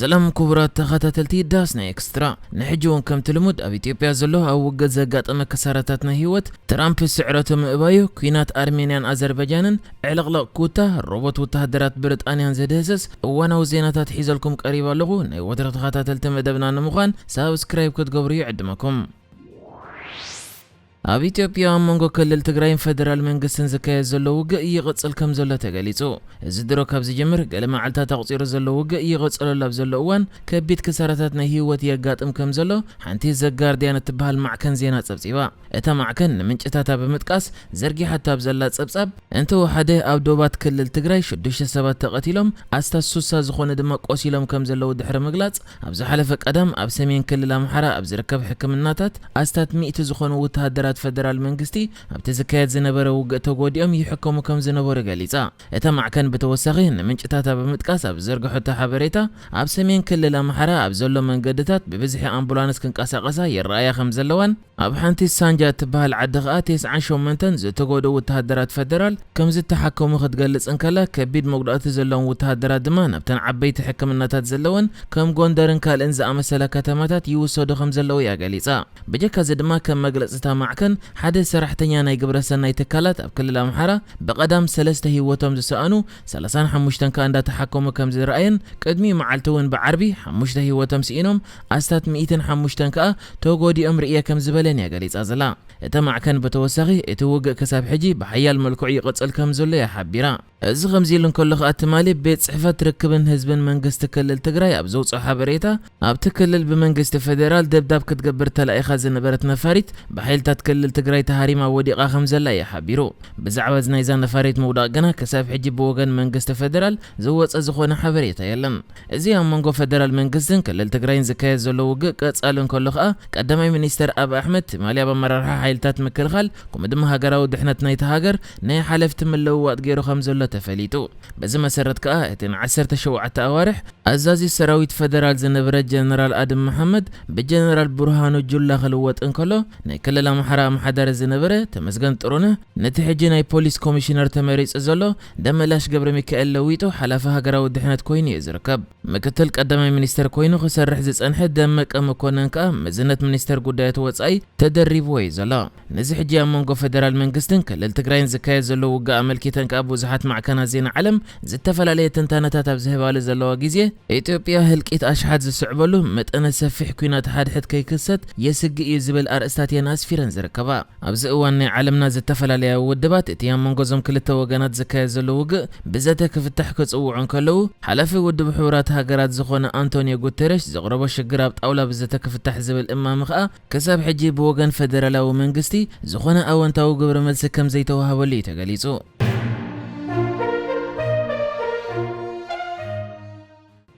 ሰላም ክቡራት ተኸታተልቲ ዳስ ናይ ኤክስትራ። ንሕጂ እውን ከምቲ ልሙድ ኣብ ኢትዮጵያ ዘሎ ኣብ ውግእ ዘጋጠመ ክሳራታት ናይ ህይወት፣ ትራምፕ ስዕረቱ ምእባዩ፣ ኲናት ኣርሜንያን ኣዘርባጃንን፣ ዕልቕልቕ ኩታ፣ ሮቦት ወተሃደራት ብሪጣንያን ዘድህስስ እዋናዊ ዜናታት ሒዘልኩም ቀሪበ ኣለኹ። ናይ ወትሪ ተኸታተልቲ መደብና ንምዃን ሳብስክራይብ ክትገብሩ ይዕድመኩም። ኣብ ኢትዮጵያ ኣብ መንጎ ክልል ትግራይን ፈደራል መንግስትን ዝካየድ ዘሎ ውግእ ይቕጽል ከም ዘሎ ተገሊጹ። እዚ ድሮ ካብ ዝጅምር ገለ መዓልታት ኣቑጺሩ ዘሎ ውግእ ይቕጽለሉ ኣብ ዘሎ እዋን፣ ከቢድ ክሳራታት ናይ ህይወት የጋጥም ከም ዘሎ ሓንቲ ዘጋርድያን እትበሃል ማዕከን ዜና ጸብጺባ። እታ ማዕከን ንምንጭታታ ብምጥቃስ ዘርጊሓቶ ኣብ ዘላ ጸብጻብ፣ እንተወሓደ ኣብ ዶባት ክልል ትግራይ ሽዱሽተ ሰባት ተቐቲሎም፣ ኣስታት ሱሳ ዝኾኑ ድማ ቆሲሎም ከም ዘለዉ ድሕሪ ምግላጽ፣ ኣብ ዝሓለፈ ቀዳም ኣብ ሰሜን ክልል ኣምሓራ ኣብ ዝርከብ ሕክምናታት ኣስታት ሚእቲ ዝኾኑ ወተሃደራት ፈደራል መንግስቲ ኣብቲ ዝካየድ ዝነበረ ውግእ ተጎዲኦም ይሕከሙ ከም ዝነበሩ ገሊጻ። እታ ማዕከን ብተወሳኺ ንምንጭታታ ብምጥቃስ ኣብ ዝዘርግሐቶ ሓበሬታ፣ ኣብ ሰሜን ክልል ኣምሓራ ኣብ ዘሎ መንገድታት ብብዝሒ ኣምቡላንስ ክንቀሳቐሳ ይረኣያ ከም ዘለዋን፣ ኣብ ሓንቲ ሳንጃ እትበሃል ዓዲ ከኣ ተስዓን ሸሞንተን ዝተጎድኡ ወተሃደራት ፈደራል ከም ዝተሓከሙ ክትገልጽ እንከላ፣ ከቢድ መጉዳእቲ ዘለዎም ወተሃደራት ድማ ናብተን ዓበይቲ ሕክምናታት ዘለወን ከም ጎንደርን ካልእን ዝኣመሰላ ከተማታት ይውሰዱ ከም ዘለዉ እያ ገሊጻ። ብጀካ እዚ ድማ ከም መግለጺ እታ ማዕከን፣ ሓደ ሰራሕተኛ ናይ ግብረ ሰናይ ትካላት ኣብ ክልል ኣምሓራ ብቐዳም ሰለስተ ህይወቶም ዝሰኣኑ፣ ሰላሳን ሓሙሽተን ከኣ እንዳተሓከሙ ከም ዝረኣየን፣ ቅድሚ መዓልቲ እውን ብዓርቢ ሓሙሽተ ህይወቶም ስኢኖም፣ ኣስታት ሚእትን ሓሙሽተን ከኣ ተጎዲኦም ርእየ ከም ዝበለን እያ ገሊጻ ዘላ። እታ ማዕከን ብተወሳኺ፣ እቲ ውግእ ክሳብ ሕጂ ብሓያል መልክዑ ይቕጽል ከም ዘሎ እያ ሓቢራ። እዚ ከምዚ ኢሉ እንከሎ ከኣ፣ ትማሊ ቤት ጽሕፈት ርክብን ህዝብን መንግስቲ ክልል ትግራይ ኣብ ዘውጽኦ ሓበሬታ፣ ኣብቲ ክልል ብመንግስቲ ፌዴራል ደብዳብ ክትገብር ተላኢኻ ዝነበረት ነፋሪት ብሓይልታት ክልል ትግራይ ተሃሪማ ወዲቓ ከም ዘላ እዩ ሓቢሩ። ብዛዕባ እዚ ናይዛ ነፋሪት ምውዳቕ ግና ክሳብ ሕጂ ብወገን መንግስቲ ፌዴራል ዝወጸ ዝኾነ ሓበሬታ የለን። እዚ ኣብ መንጎ ፌደራል መንግስትን ክልል ትግራይን ዝካየድ ዘሎ ውግእ ቀጻሊ እንከሎ ከኣ፣ ቀዳማይ ሚኒስተር ኣብይ ኣሕመድ ትማሊ ኣብ ኣመራርሓ ሓይልታት ምክልኻል፣ ከምኡ ድማ ሃገራዊ ድሕነት ናይቲ ሃገር ናይ ሓለፍቲ ምልውዋጥ ገይሩ ከም ዘሎ ተፈሊጡ። በዚ መሰረት ከኣ፣ እቲ ንዓሰርተ ሸውዓተ ኣዋርሕ ኣዛዚ ሰራዊት ፈደራል ዝነበረ ጀነራል ኣደም መሓመድ ብጀነራል ብርሃኑ ጁላ ክልወጥ እንከሎ፣ ናይ ክልል ኣምሓራ ኣመሓዳሪ ዝነበረ ተመስገን ጥሩነህ፣ ነቲ ሕጂ ናይ ፖሊስ ኮሚሽነር ተመሪጹ ዘሎ ደመላሽ ገብረ ሚካኤል ለዊጡ ሓላፊ ሃገራዊ ድሕነት ኮይኑ እዩ ዝርከብ። ምክትል ቀዳማይ ሚኒስተር ኮይኑ ክሰርሕ ዝጸንሐ ደመቀ መኮነን ከኣ መዝነት ሚኒስተር ጉዳያት ወጻኢ ተደሪብዎ እዩ ዘሎ። ነዚ ሕጂ ኣብ መንጎ ፈደራል መንግስትን ክልል ትግራይን ዝካየድ ዘሎ ውግእ ኣመልኪተን ከኣ ብዙሓት ማዕከናት ዜና ዓለም ዝተፈላለየ ትንታነታት ኣብ ዝህባሉ ዘለዋ ግዜ፣ ኢትዮጵያ ህልቂት ኣሽሓት ዝስዕበሉ መጠነ ሰፊሕ ኲናት ሓድሕድ ከይክሰት የስግእ እዩ ዝብል ኣርእስታት እየን ኣስፊረን ዝርከባ። ኣብዚ እዋን ናይ ዓለምና ዝተፈላለያ ውድባት እቲ ኣብ መንጎ እዞም ክልተ ወገናት ዝካየድ ዘሎ ውግእ ብዘተ ክፍታሕ ክጽውዑ እንከለዉ፣ ሓላፊ ውድብ ሕቡራት ሃገራት ዝኾነ ኣንቶኒዮ ጉተረሽ ዘቕረቦ ሽግር ኣብ ጣውላ ብዘተ ክፍታሕ ዝብል እማመ ከኣ፣ ክሳብ ሕጂ ብወገን ፈደራላዊ መንግስቲ ዝኾነ ኣወንታዊ ግብረ መልሲ ከም ዘይተዋህበሉ እዩ ተገሊጹ።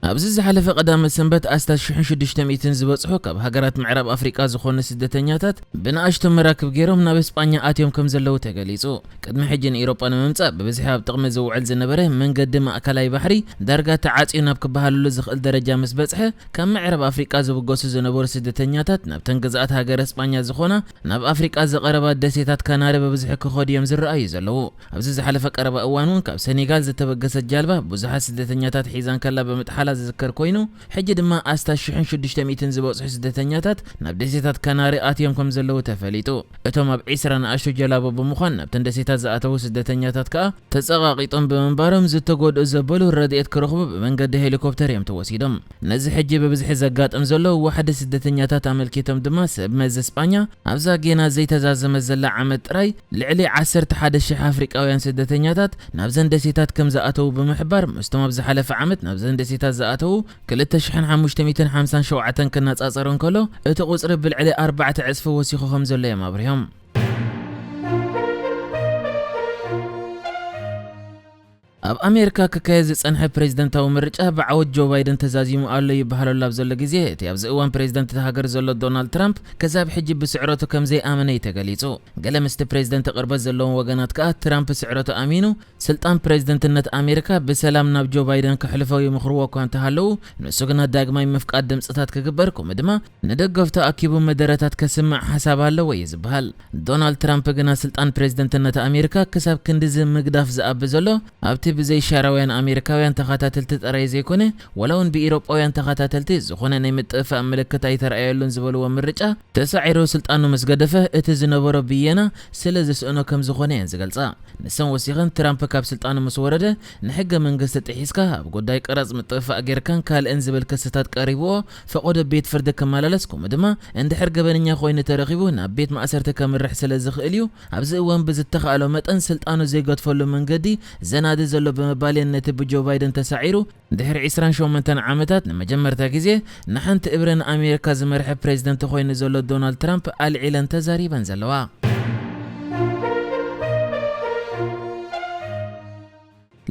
ኣብዚ ዝሓለፈ ቀዳመ ሰንበት ኣስታት ሽሕን ሽዱሽተ ሚእትን ዝበጽሑ ካብ ሃገራት ምዕራብ ኣፍሪቃ ዝኾኑ ስደተኛታት ብንኣሽቱ መራክብ ገይሮም ናብ እስጳኛ ኣትዮም ከም ዘለዉ ተገሊጹ። ቅድሚ ሕጂ ንኤውሮጳ ንምምጻእ ብብዝሒ ኣብ ጥቕሚ ዝውዕል ዝነበረ መንገዲ ማእከላይ ባሕሪ ዳርጋ ተዓጽዩ ናብ ክበሃለሉ ዝኽእል ደረጃ ምስ በጽሐ፣ ካብ ምዕራብ ኣፍሪቃ ዝብገሱ ዝነበሩ ስደተኛታት ናብተን ግዝኣት ሃገረ እስጳኛ ዝኾና ናብ ኣፍሪቃ ዝቐረባ ደሴታት ካናሪ ብብዝሒ ክኸዱ እዮም ዝረኣዩ ዘለዉ። ኣብዚ ዝሓለፈ ቀረባ እዋን እውን ካብ ሰኔጋል ዝተበገሰት ጃልባ ብዙሓት ስደተኛታት ሒዛ እንከላ ብምጥሓላ ዝዝከር ኮይኑ፣ ሕጂ ድማ ኣስታት ሽሕን ሽዱሽተ ሚእትን ዝበጽሑ ስደተኛታት ናብ ደሴታት ካናሪ ኣትዮም ከም ዘለዉ ተፈሊጡ። እቶም ኣብ ዒስራ ንኣሽቱ ጀላቡ ብምዃን ናብተን ደሴታት ዝኣተዉ ስደተኛታት ከኣ ተጸቓቒጦም ብምንባሮም ዝተጎድኡ ዘበሉ ረድኤት ክረኽቡ ብመንገዲ ሄሊኮፕተር እዮም ተወሲዶም። ነዚ ሕጂ ብብዝሒ ዘጋጥም ዘሎ ዋሕዲ ስደተኛታት ኣመልኪቶም ድማ ሰብ መዚ እስጳኛ ኣብዛ ጌና ዘይተዛዘመት ዘላ ዓመት ጥራይ ልዕሊ ዓሰርተ ሓደ ሽሕ ኣፍሪቃውያን ስደተኛታት ናብዘን ደሴታት ከም ዝኣተዉ ብምሕባር፣ ምስቶም ኣብ ዝሓለፈ ዓመት ናብዘን ደሴታት ዝኣተዉ ክልተ ሽሕን ሓሙሽተ ሚእትን ሓምሳን ሸውዓተን ክነጻጸር እንከሎ፣ እቲ ቁጽሪ ብልዕሊ ኣርባዕተ ዕጽፊ ወሲኹ ከም ዘሎ እዮም ኣብሪሆም። ኣብ ኣሜሪካ ክካየድ ዝጸንሐ ፕሬዝደንታዊ ምርጫ ብዓወት ጆ ባይደን ተዛዚሙ ኣሎ ይበሃለሉ ኣብ ዘሎ ግዜ፣ እቲ ኣብዚ እዋን ፕሬዝደንት እታ ሃገር ዘሎ ዶናልድ ትራምፕ ክሳብ ሕጂ ብስዕረቱ ከም ዘይኣመነ እዩ ተገሊጹ። ገለ ምስቲ ፕሬዝደንት ቅርበት ዘለዎም ወገናት ከኣ፣ ትራምፕ ስዕረቱ ኣሚኑ ስልጣን ፕሬዝደንትነት ኣሜሪካ ብሰላም ናብ ጆ ባይደን ከሕልፎ ይምኽርዎ እኳ እንተሃለዉ፣ ንሱ ግና ዳግማይ ምፍቃድ ድምጽታት ክግበር፣ ከምኡ ድማ ንደገፍቱ ኣኪቡ መደረታት ከስምዕ ሓሳብ ኣለዎ እዩ ዝበሃል። ዶናልድ ትራምፕ ግና ስልጣን ፕሬዝደንትነት ኣሜሪካ ክሳብ ክንድዚ ምግዳፍ ዝኣቢ ዘሎ ኣብቲ ብዘይሻራውያን ኣሜሪካውያን ተኸታተልቲ ጥራይ ዘይኮነ፣ ዋላ እውን ብኢሮጳውያን ተኸታተልቲ ዝኾነ ናይ ምጥፍፋእ ምልክት ኣይተረኣየሉን ዝበልዎ ምርጫ ተሳዒሩ ስልጣኑ ምስ ገደፈ፣ እቲ ዝነበሮ ብየና ስለ ዝስእኖ ከም ዝኾነ እየን ዝገልጻ። ንሰን ወሲኸን፣ ትራምፕ ካብ ስልጣኑ ምስ ወረደ፣ ንሕገ መንግስቲ ጥሒስካ፣ ኣብ ጉዳይ ቀረጽ ምጥፍፋእ ጌርካን ካልእን ዝብል ክስታት ቀሪብዎ፣ ፈቐዶ ቤት ፍርዲ ክመላለስ፣ ከምኡ ድማ እንድሕር ገበነኛ ኮይኑ ተረኺቡ፣ ናብ ቤት ማእሰርቲ ከምርሕ ስለ ዝኽእል እዩ፣ ኣብዚ እዋን ብዝተኻእሎ መጠን ስልጣኑ ዘይገድፈሉ መንገዲ ዘናዲ ዘሎ ብምባል እየን ነቲ ብጆ ባይደን ተሳዒሩ ድሕሪ ዕስራን ሸሞንተን ዓመታት ንመጀመርታ ግዜ ንሓንቲ እብረ ንኣሜሪካ ዝመርሐ ፕሬዝደንት ኮይኑ ዘሎ ዶናልድ ትራምፕ ኣልዒለን ተዛሪበን ዘለዋ።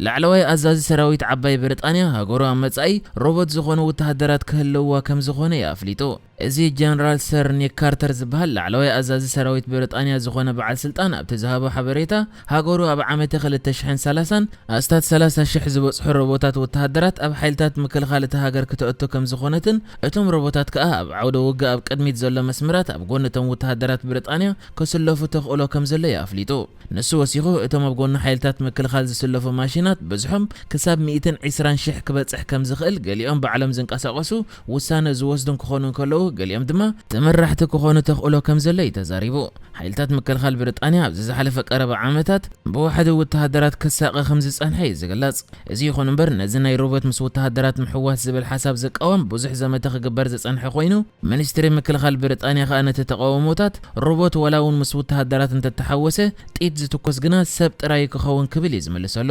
ላዕለዋይ ኣዛዚ ሰራዊት ዓባይ ብሪጣንያ፣ ሃገሩ ኣብ መጻኢ ሮቦት ዝኾኑ ወተሃደራት ክህልውዋ ከም ዝኾነ እዩ ኣፍሊጡ። እዚ ጀነራል ሰር ኒክ ካርተር ዝበሃል ላዕለዋይ ኣዛዚ ሰራዊት ብሪጣንያ ዝኾነ በዓል ስልጣን ኣብቲ ዝሃቦ ሓበሬታ፣ ሃገሩ ኣብ ዓመተ ክልተ ሽሕን ሰላሳን ኣስታት ሰላሳ ሽሕ ዝበጽሑ ሮቦታት ወተሃደራት ኣብ ሓይልታት ምክልኻል እታ ሃገር ክተእቱ ከም ዝኾነትን፣ እቶም ሮቦታት ከኣ ኣብ ዓውደ ውግእ ኣብ ቅድሚት ዘሎ መስመራት ኣብ ጎኒ እቶም ወተሃደራት ብሪጣንያ ክስለፉ ተኽእሎ ከም ዘሎ እዩ ኣፍሊጡ። ንሱ ወሲኹ፣ እቶም ኣብ ጎኒ ሓይልታት ምክልኻል ዝስለፉ ማሽናት ብዝሖም ክሳብ ሚእትን ዕስራን ሽሕ ክበጽሕ ከም ዝኽእል፣ ገሊኦም ባዕሎም ዝንቀሳቐሱ ውሳነ ዝወስዱን ክኾኑ እንከለዉ፣ ገሊኦም ድማ ተመራሕቲ ክኾኑ ተኽእሎ ከም ዘሎ እዩ ተዛሪቡ። ሓይልታት ምክልኻል ብሪጣንያ ኣብዚ ዝሓለፈ ቀረባ ዓመታት ብዋሕዲ ወተሃደራት ክሳቐ ከም ዝጸንሐ እዩ ዝግለጽ። እዚ ይኹን እምበር፣ ነዚ ናይ ሮቦት ምስ ወተሃደራት ምሕዋስ ዝብል ሓሳብ ዝቃወም ብዙሕ ዘመተ ክግበር ዝጸንሐ ኮይኑ፣ ሚኒስትሪ ምክልኻል ብሪጣንያ ከኣ ነቲ ተቓውሞታት፣ ሮቦት ዋላ እውን ምስ ወተሃደራት እንተተሓወሰ፣ ጥይት ዝትኮስ ግና ሰብ ጥራይ ክኸውን ክብል እዩ ዝምልሰሉ።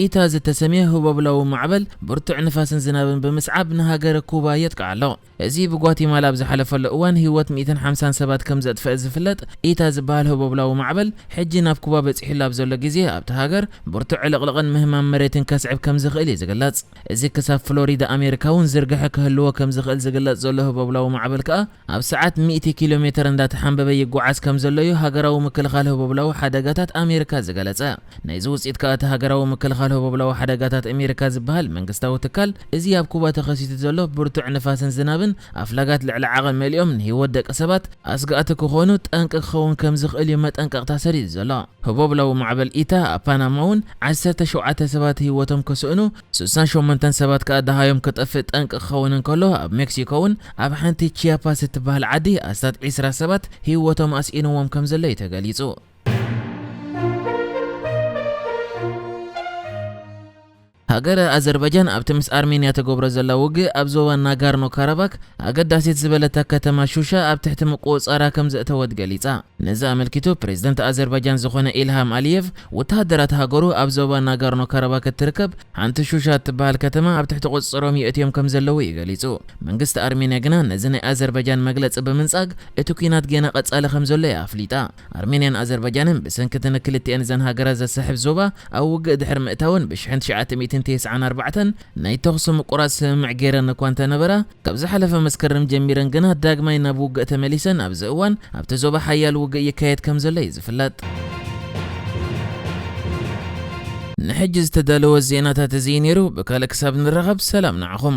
ኢታ ዝተሰምየ ህቦብላዊ ማዕበል ብርቱዕ ንፋስን ዝናብን ብምስዓብ ንሃገረ ኩባ የጥቅዓ ኣሎ። እዚ ብጓቲማላ ኣብ ዝሓለፈሉ እዋን ህይወት ሚእትን ሓምሳን ሰባት ከም ዘጥፈአ ዝፍለጥ ኢታ ዝበሃል ህቦብላዊ ማዕበል፣ ሕጂ ናብ ኩባ በጺሑላ ኣብ ዘሎ ግዜ፣ ኣብቲ ሃገር ብርቱዕ ዕልቕልቕን ምህማም መሬትን ከስዕብ ከም ዝኽእል እዩ ዝግለጽ። እዚ ክሳብ ፍሎሪዳ ኣሜሪካ እውን ዝርግሐ ክህልዎ ከም ዝኽእል ዝግለጽ ዘሎ ህቦብላዊ ማዕበል ከኣ፣ ኣብ ሰዓት ሚእቲ ኪሎ ሜተር እንዳተሓንበበ ይጓዓዝ ከም ዘሎ እዩ ሃገራዊ ምክልኻል ህቦብላዊ ሓደጋታት ኣሜሪካ ዝገለጸ። ናይዚ ውጽኢት ከኣ፣ እቲ ሃገራዊ ምክልኻል ህቦብላዊ ሓደጋታት ኣሜሪካ ዝበሃል መንግስታዊ ትካል፣ እዚ ኣብ ኩባ ተኸሲቱ ዘሎ ብርቱዕ ንፋስን ዝናብን ኣፍላጋት ልዕሊ ዓቐን መሊኦም ንህይወት ደቂ ሰባት ኣስጋእቲ ክኾኑ ጠንቂ ክኸውን ከም ዝኽእል እዩ መጠንቀቕታ ሰዲዱ ዘሎ። ህቦብላዊ ማዕበል ኢታ ኣብ ፓናማ እውን ዓሰርተ ሸውዓተ ሰባት ህይወቶም ክስእኑ፣ ስሳን ሸሞንተን ሰባት ከኣ ደሃዮም ክጠፍእ ጠንቂ ክኸውን እንከሎ፣ ኣብ ሜክሲኮ እውን ኣብ ሓንቲ ቺያፓስ እትበሃል ዓዲ ኣስታት ዕስራ ሰባት ህይወቶም ኣስኢንዎም ከም ዘሎ እዩ ተገሊጹ። ሃገረ ኣዘርባጃን ኣብቲ ምስ ኣርሜንያ ትገብሮ ዘላ ውግእ ኣብ ዞባ ናጋርኖ ካራባክ ኣገዳሲት ዝበለታ ከተማ ሹሻ ኣብ ትሕቲ ምቁጽጻራ ከም ዘእተወት ገሊጻ። ነዚ ኣመልኪቱ ፕሬዝደንት ኣዘርባጃን ዝኾነ ኢልሃም ኣሊየቭ፣ ወተሃደራት ሃገሩ ኣብ ዞባ ናጋርኖ ካራባክ እትርከብ ሓንቲ ሹሻ እትበሃል ከተማ ኣብ ትሕቲ ቁጽጽሮም የእትዮም ከም ዘለዉ እዩ ገሊጹ። መንግስቲ ኣርሜንያ ግና ነዚ ናይ ኣዘርባጃን መግለጺ ብምንጻግ፣ እቲ ኲናት ጌና ቀጻሊ ከም ዘሎ እያ ኣፍሊጣ። ኣርሜንያን ኣዘርባጃንን ብሰንኪ እቲ ንክልቲኤን እዘን ሃገራት ዘሳሕብ ዞባ ኣብ ውግእ ድሕሪ ምእታውን ብሽሕን ትሽዓተ ሚእትን ተስዓን ኣርባዕተን ናይ ተኹሲ ምቁራጽ ስምምዕ ገይረን እኳ እንተነበራ፣ ካብ ዝሓለፈ መስከረም ጀሚረን ግና ዳግማይ ናብ ውግእ ተመሊሰን፣ ኣብዚ እዋን ኣብቲ ዞባ ሓያል ውግእ ይካየድ ከም ዘሎ እዩ ዝፍለጥ። ንሕጂ ዝተዳለወ ዜናታት እዚ እዩ ነይሩ። ብካልእ ክሳብ ንራኸብ፣ ሰላም ንዓኹም።